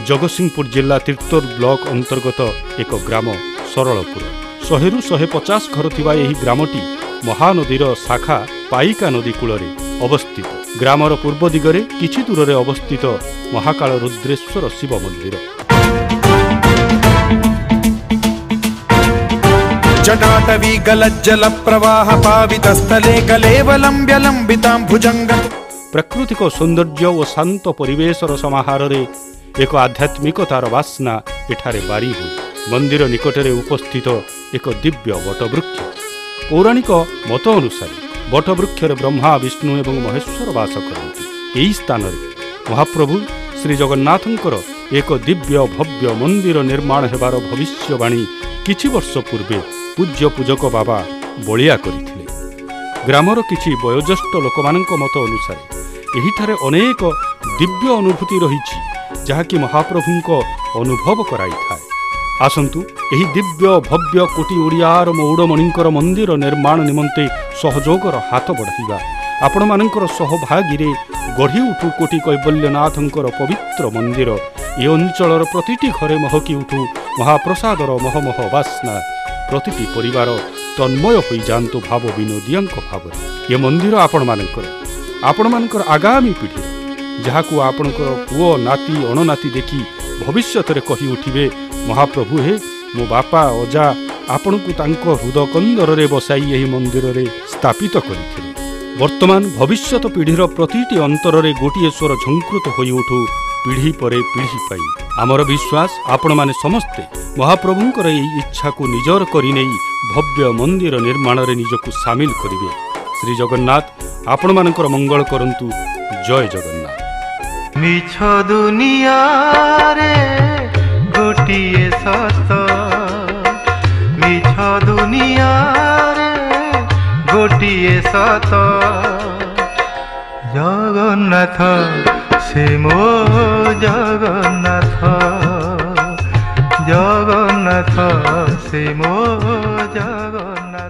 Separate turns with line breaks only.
ଜଗତସିଂହପୁର ଜିଲ୍ଲା ତିର୍ତ୍ତୋଲ ବ୍ଲକ ଅନ୍ତର୍ଗତ ଏକ ଗ୍ରାମ ସରଳପୁର। 100ରୁ 150 ଘର ଥିବା ଏହି ଗ୍ରାମଟି ମହାନଦୀର ଶାଖା ପାଇକା ନଦୀ କୂଳରେ ଅବସ୍ଥିତ। ଗ୍ରାମର ପୂର୍ବ ଦିଗରେ କିଛି ଦୂରରେ ଅବସ୍ଥିତ ମହାକାଳ ରୁଦ୍ରେଶ୍ୱର ଶିବ ମନ୍ଦିର।
ଜଟାଟବୀ ଗଲଜ୍ଜଲ ପ୍ରବାହ ପାବିତ ସ୍ଥଲେ କଲେବଲମ୍ବ୍ୟ ଲମ୍ବିତାಂ ଭୁଜଙ୍ଗ।
ପ୍ରାକୃତିକ ସୌନ୍ଦର୍ଯ୍ୟ ଓ ଶାନ୍ତ ପରିବେଶର ସମାହାରରେ ଏକ ଆଧ୍ୟାତ୍ମିକତାର ବାସ୍ନା ଏଠାରେ ବାରି ହୁଏ। ମନ୍ଦିର ନିକଟରେ ଉପସ୍ଥିତ ଏକ ଦିବ୍ୟ ବଟବୃକ୍ଷ। ପୌରାଣିକ ମତ ଅନୁସାରେ ବଟବୃକ୍ଷରେ ବ୍ରହ୍ମା, ବିଷ୍ଣୁ ଏବଂ ମହେଶ୍ୱର ବାସ କରନ୍ତି। ଏହି ସ୍ଥାନରେ ମହାପ୍ରଭୁ ଶ୍ରୀ ଜଗନ୍ନାଥଙ୍କର ଏକ ଦିବ୍ୟ ଭବ୍ୟ ମନ୍ଦିର ନିର୍ମାଣ ହେବାର ଭବିଷ୍ୟବାଣୀ କିଛି ବର୍ଷ ପୂର୍ବେ ପୂଜ୍ୟ ପୂଜକ ବାବା ବଳିଆ କରିଥିଲେ। ଗ୍ରାମର କିଛି ବୟୋଜ୍ୟେଷ୍ଠ ଲୋକମାନଙ୍କ ମତ ଅନୁସାରେ ଏହିଠାରେ ଅନେକ ଦିବ୍ୟ ଅନୁଭୂତି ରହିଛି, ଯାହାକି ମହାପ୍ରଭୁଙ୍କ ଅନୁଭବ କରାଇଥାଏ। ଆସନ୍ତୁ ଏହି ଦିବ୍ୟ ଭବ୍ୟ କୋଟି ଓଡ଼ିଆର ମଉଡ଼ମଣିଙ୍କର ମନ୍ଦିର ନିର୍ମାଣ ନିମନ୍ତେ ସହଯୋଗର ହାତ ବଢ଼ାଇବା। ଆପଣମାନଙ୍କର ସହଭାଗୀରେ ଗଢ଼ି ଉଠୁ କୋଟି କୈବଲ୍ୟନାଥଙ୍କର ପବିତ୍ର ମନ୍ଦିର। ଏ ଅଞ୍ଚଳର ପ୍ରତିଟି ଘରେ ମହକି ଉଠୁ ମହାପ୍ରସାଦର ମହମହ ବାସ୍ନା। ପ୍ରତିଟି ପରିବାର ତନ୍ମୟ ହୋଇଯାଆନ୍ତୁ ଭାବ ବିନୋଦିଆଙ୍କ ଭାବରେ। ଏ ମନ୍ଦିର ଆପଣମାନଙ୍କର, ଆପଣମାନଙ୍କର ଆଗାମୀ ପିଢ଼ିର, ଯାହାକୁ ଆପଣଙ୍କର ପୁଅ, ନାତି, ଅଣନାତି ଦେଖି ଭବିଷ୍ୟତରେ କହି ଉଠିବେ, ମହାପ୍ରଭୁ ହେ, ମୋ ବାପା ଅଜା ଆପଣଙ୍କୁ ତାଙ୍କ ହୃଦକନ୍ଦରରେ ବସାଇ ଏହି ମନ୍ଦିରରେ ସ୍ଥାପିତ କରିଥିଲେ। ବର୍ତ୍ତମାନ ଭବିଷ୍ୟତ ପିଢ଼ିର ପ୍ରତିଟି ଅନ୍ତରରେ ଗୋଟିଏ ସ୍ୱର ଝଙ୍କୃତ ହୋଇଉଠୁ ପିଢ଼ି ପରେ ପିଢ଼ି ପାଇଁ। ଆମର ବିଶ୍ୱାସ ଆପଣମାନେ ସମସ୍ତେ ମହାପ୍ରଭୁଙ୍କର ଏହି ଇଚ୍ଛାକୁ ନିଜର କରିନେଇ ଭବ୍ୟ ମନ୍ଦିର ନିର୍ମାଣରେ ନିଜକୁ ସାମିଲ କରିବେ। ଶ୍ରୀ ଜଗନ୍ନାଥ ଆପଣମାନଙ୍କର ମଙ୍ଗଳ କରନ୍ତୁ। ଜୟ ଜଗନ୍ନାଥ।
ମିଛ ଦୁନିଆରେ ଗୋଟିଏ ସତ, ମିଛ ଦୁନିଆରେ ଗୋଟିଏ ସତ, ଜଗନ୍ନାଥ ସେ ମୋ ଜଗନ୍ନାଥ, ଜଗନ୍ନାଥ ସେ ମୋ ଜଗନ୍ନାଥ।